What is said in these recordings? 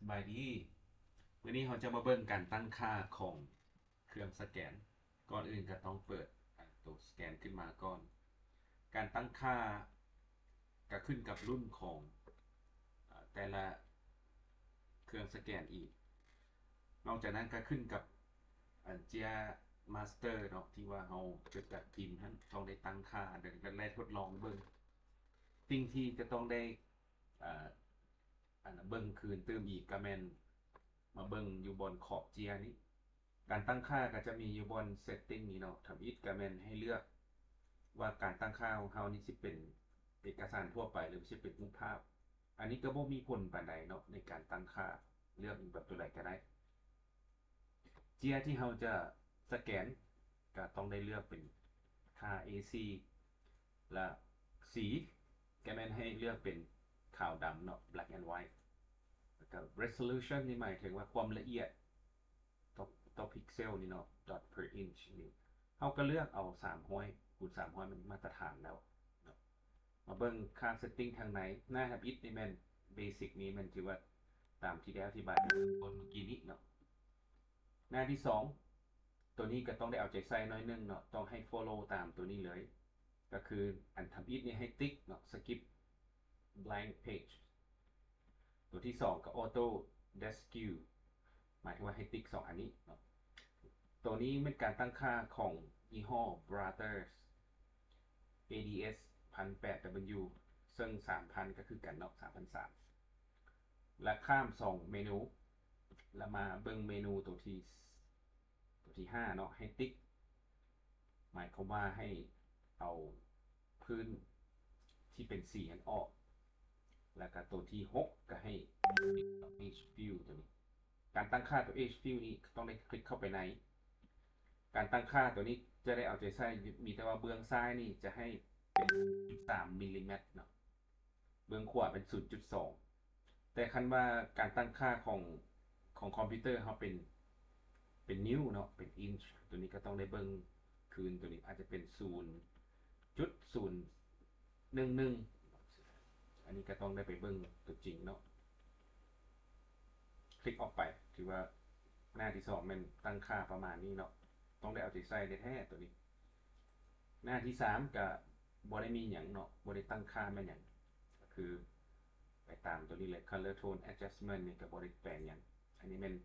ສະບາຍດີ ມື້ນີ້ເຮົາຈະມາເບິ່ງການຕັ້ງຄ່າຂອງເຄື່ອງສະແກນ. ກ່ອນອື່ນກໍຕ້ອງເປີດ ອາ ໂຕສະແກນຂຶ້ນມາກ່ອນ. ການຕັ້ງຄ່າກໍຂຶ້ນກັບລຸ້ນຂອງ ອາ ແຕ່ລະເຄື່ອງສະແກນອີກ. ນອກຈາກນັ້ນກໍຂຶ້ນກັບ ອາ ເຈ້ຍມາສເຕີເນາະ ທີ່ວ່າເຮົາຈະຈັດພິມຫັ້ນ ຕ້ອງໄດ້ຕັ້ງຄ່າ ແລະ ແລະ ແລະ ທົດລອງເບິ່ງ. ສິ່ງທີ່ຈະຕ້ອງໄດ້ ອາ ອັນເບິ່ງຄືນຕື່ມອີກກໍແມ່ນມາເບິ່ງຢູ່ບ່ອນຂອບເຈ້ຍນີ້. ການຕັ້ງຄ່າກໍຈະມີຢູ່ບ່ອນເຊັດຕິ້ງນີ້ເນາະ. ທຳອິດກໍແມ່ນໃຫ້ເລືອກວ່າການຕັ້ງຄ່າຂອງເຮົານີ້ຊິເປັນເອກະສານທົ່ວໄປ ຫຼືຊິເປັນຮູບພາບ. ອັນນີ້ກໍບໍ່ມີຜົນປານໃດເນາະ ໃນການຕັ້ງຄ່າ, ເລືອກແບບຕົວໃດກໍໄດ້. ເຈ້ຍທີ່ເຮົາຈະສະແກນ ກໍຕ້ອງໄດ້ເລືອກເປັນຄ່າ ເອສີ່ ແລະ ສີກໍແມ່ນໃຫ້ເລືອກເປັນຂາວດຳເນາະ black and white. ແລ້ວກໍ resolution ນີ້ໝາຍເຖິງວ່າຄວາມລະອຽດຕໍ່ ຕໍ່ພິກເຊວນີ້ເນາະ dot per inch ນີ້ ເຮົາກໍເລືອກເອົາສາມຮ້ອຍຄູນສາມຮ້ອຍ ມັນມາດຕະຖານແລ້ວເນາະ. ມາເບິ່ງຄ່າເຊັດຕິ້ງທາງໃນ. ໜ້າທຳອິດນີ້ແມ່ນ basic ນີ້ແມ່ນຖືວ່າຕາມທີ່ໄດ້ອະທິບາຍໄປເມື່ອກີ້ນີ້ເນາະ. ໜ້າທີສອງ ຕົວນີ້ກໍຕ້ອງໄດ້ເອົາໃຈໃສ່ໜ້ອຍໜຶ່ງເນາະ, ຕ້ອງໃຫ້ follow ຕາມຕົວນີ້ເລີຍ. ກໍຄືອັນທຳອິດນີ້ໃຫ້ຕິກເນາະ skip blank page. ຕົວທີສອງກໍ auto deskew ໝາຍເຖິງວ່າໃຫ້ຕິກສອງອັນນີ້ເນາະ. ຕົວນີ້ແມ່ນການຕັ້ງຄ່າຂອງຍີ່ຫໍ້ Brother ເອດີເອສ ພັນແປດ W ເຊິ່ງສາມພັນກໍຄືກັນເນາະ ສາມພັນສາມ. ແລະ ຂ້າມສອງເມນູ ແລະ ມາເບິ່ງເມນູຕົວທີ ຕົວທີຫ້າເນາະ ໃຫ້ຕິກ ໝາຍຄວາມວ່າໃຫ້ເອົາພື້ນທີ່ເປັນສີຫັ້ນອອກ. ແລ້ວກໍຕົວທີຫົກກໍໃຫ້ H fill ຕົວນີ້. ການຕັ້ງຄ່າຕົວ H fill ນີ້ຕ້ອງໄດ້ຄລິກເຂົ້າໄປໃນ. ການຕັ້ງຄ່າຕົວນີ້ຈະໄດ້ເອົາໃຈໃສ່ ມີແຕ່ວ່າເບື້ອງຊ້າຍນີ້ຈະໃຫ້ເປັນສາມມິລລີແມັດເນາະ. ເບື້ອງຂວາເປັນສູນຈຸດສອງ. ແຕ່ຄັນວ່າການຕັ້ງຄ່າຂອງ ຂອງຄອມພິວເຕີເຮົາເປັນ ເປັນນິ້ວເນາະ ເປັນອິນຊ໌ ຕົວນີ້ກໍຕ້ອງໄດ້ເບິ່ງຄືນ, ຕົວນີ້ອາດຈະເປັນສູນຈຸດສູນໜຶ່ງໜຶ່ງ. ອັນນີ້ກໍຕ້ອງໄດ້ໄປເບິ່ງຕົວຈິງເນາະ. ຄລິກອອກໄປ. ຖືວ່າໜ້າທີສອງແມ່ນຕັ້ງຄ່າປະມານນີ້ເນາະ, ຕ້ອງໄດ້ເອົາໃຈໃສ່ແທ້ໆຕົວນີ້. ໜ້າທີສາມກໍບໍ່ໄດ້ມີຫຍັງເນາະ, ບໍ່ໄດ້ຕັ້ງຄ່າແມ່ນຫຍັງ, ກໍຄືໄປຕາມຕົວນີ້ເລີຍ. Color tone adjustment ນີ້ກໍບໍ່ໄດ້ແປງຫຍັງ. ອັນນີ້ແມ່ນ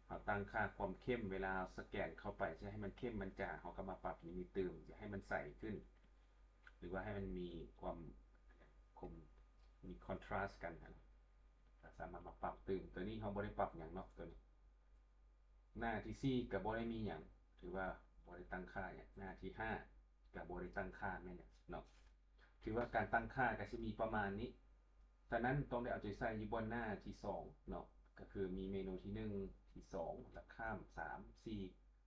ເຮົາຕັ້ງຄ່າຄວາມເຂັ້ມ, ເວລາເຮົາສະແກນເຂົ້າໄປ ຈະໃຫ້ມັນເຂັ້ມມັນຈາງ ເຮົາກໍມາປັບໃນນີ້ຕື່ມ, ຢາກໃຫ້ມັນໃສຂຶ້ນ ຫຼືວ່າໃຫ້ມັນມີຄວາມຄົມ, ມີ contrast ກັນຫັ້ນນະ, ກໍສາມາດມາປັບຕື່ມ. ຕົວນີ້ເຮົາບໍ່ໄດ້ປັບຫຍັງເນາະ, ຕົວນີ້. ໜ້າທີສີ່ກໍບໍ່ໄດ້ມີຫຍັງ, ຖືວ່າບໍ່ໄດ້ຕັ້ງຄ່າຫຍັງ. ໜ້າທີຫ້າກໍບໍ່ໄດ້ຕັ້ງຄ່າແມ່ນຫຍັງເນາະ. ຖືວ່າການຕັ້ງຄ່າກໍຊິມີປະມານນີ້. ສະນັ້ນຕ້ອງໄດ້ເອົາໃຈໃສ່ຢູ່ບ່ອນໜ້າທີສອງເນາະ, ກໍຄືມີເມນູທີໜຶ່ງ, ທີສອງ, ແລ້ວຂ້າມ ສາມ, ສີ່,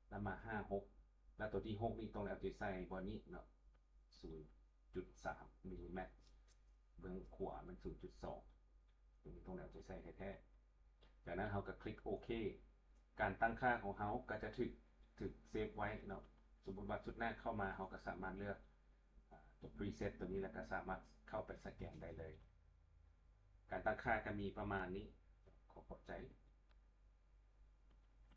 ແລ້ວມາ ຫ້າ, ຫົກ, ແລ້ວຕົວທີຫົກນີ້ຕ້ອງໄດ້ເອົາໃຈໃສ່ບ່ອນນີ້ເນາະ. ສູນຈຸດສາມມິລລີແມັດ, ເບື້ອງຂວາແມ່ນສູນຈຸດສອງ, ຕົວນີ້ຕ້ອງໄດ້ເອົາໃຈໃສ່ແທ້ໆ. ຈາກນັ້ນເຮົາກໍຄລິກໂອເຄ. ການຕັ້ງຄ່າຂອງເຮົາກໍຈະຖືກ ຖືກເຊບໄວ້ເນາະ. ສົມມຸດວ່າຊຸດໜ້າເຂົ້າມາ ເຮົາກໍສາມາດເລືອກ ອາ ຕົວ preset ຕົວນີ້ ແລ້ວກໍສາມາດເຂົ້າໄປສະແກນໄດ້ເລີຍ. ການຕັ້ງຄ່າກໍມີປະມານນີ້. ຂໍຂອບໃຈ.